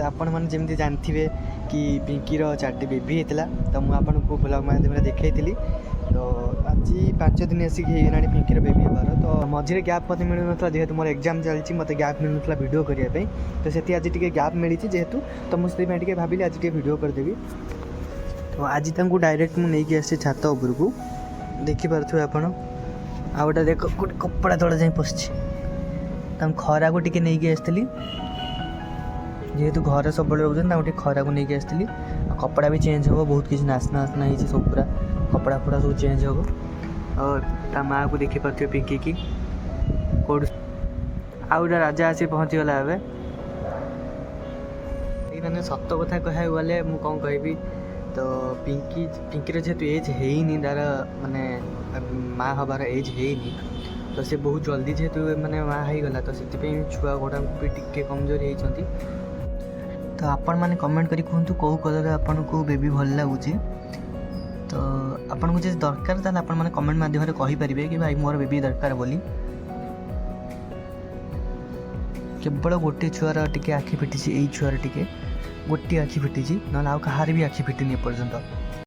ଆପଣମାନେ ଯେମିତି ଜାଣିଥିବେ କି ପିଙ୍କିର 4ଟି ବେବି ହେଇଥିଲା, ତ ମୁଁ ଆପଣଙ୍କୁ ବ୍ଲଗ୍ ମାଧ୍ୟମରେ ଦେଖାଇଥିଲି। ତ ଆଜି 5 ଦିନ ଆସିକି ହେଇଗଲାଣି ପିଙ୍କିର ବେବି ହେବାର। ତ ମଝିରେ ଗ୍ୟାପ୍ ମୋତେ ମିଳୁନଥିଲା, ଯେହେତୁ ମୋର ଏକ୍ଜାମ୍ ଚାଲିଛି, ମୋତେ ଗ୍ୟାପ୍ ମିଳୁନଥିଲା ଭିଡ଼ିଓ କରିବା ପାଇଁ। ତ ସେଠି ଆଜି ଟିକେ ଗ୍ୟାପ୍ ମିଳିଛି ଯେହେତୁ, ତ ମୁଁ ସେଥିପାଇଁ ଟିକେ ଭାବିଲି ଆଜି ଟିକେ ଭିଡ଼ିଓ କରିଦେବି। ତ ଆଜି ତାଙ୍କୁ ଡାଇରେକ୍ଟ ମୁଁ ନେଇକି ଆସିଛି ଛାତ ଉପରକୁ, ଦେଖିପାରୁଥିବେ ଆପଣ। ଆଉ ଗୋଟେ ଦେଖ, ଗୋଟେ କପଡ଼ା ତଳେ ଯାଇ ପଶିଛି। ତାଙ୍କୁ ଖରାକୁ ଟିକେ ନେଇକି ଆସିଥିଲି, ଯେହେତୁ ଘରେ ସବୁବେଳେ ରହୁଛନ୍ତି, ତାଙ୍କୁ ଟିକେ ଖରାକୁ ନେଇକି ଆସିଥିଲି। ଆଉ କପଡ଼ା ବି ଚେଞ୍ଜ ହେବ, ବହୁତ କିଛି ନାସ୍ନା ନାସ୍ନା ହେଇଛି ସବୁ, ପୁରା କପଡ଼ା ଫପଡ଼ା ସବୁ ଚେଞ୍ଜ ହେବ। ଆଉ ତା ମାଆକୁ ଦେଖିପାରୁଥିବେ ପିଙ୍କିକି କେଉଁଠୁ। ଆଉ ଗୋଟେ ରାଜା ଆସି ପହଞ୍ଚିଗଲା ଏବେ। ଏଇ ମାନେ ସତ କଥା କହିବାକୁ ଗଲେ ମୁଁ କ'ଣ କହିବି, ତ ପିଙ୍କିର ଯେହେତୁ ଏଜ୍ ହେଇନି, ତାର ମାନେ ମା ହେବାର ଏଜ୍ ହେଇନି, ତ ସେ ବହୁତ ଜଲ୍ଦି ଯେହେତୁ ମାନେ ମା ହେଇଗଲା, ତ ସେଥିପାଇଁ ଛୁଆ ଗୁଡ଼ାଙ୍କୁ ବି ଟିକେ କମଜୋରି ହେଇଛନ୍ତି। ତ ଆପଣମାନେ କମେଣ୍ଟ କରି କୁହନ୍ତୁ କେଉଁ କଲର୍ ଆପଣଙ୍କୁ ବେବି ଭଲ ଲାଗୁଛି। ତ ଆପଣଙ୍କୁ ଯଦି ଦରକାର, ତାହେଲେ ଆପଣମାନେ କମେଣ୍ଟ ମାଧ୍ୟମରେ କହିପାରିବେ କି ଭାଇ ମୋର ବେବି ଦରକାର ବୋଲି। କେବଳ ଗୋଟିଏ ଛୁଆର ଟିକେ ଆଖି ଫିଟିଛି, ଏଇ ଛୁଆର ଟିକେ ଗୋଟିଏ ଆଖି ଫିଟିଛି, ନହେଲେ ଆଉ କାହାର ବି ଆଖି ଫିଟିନି ଏପର୍ଯ୍ୟନ୍ତ।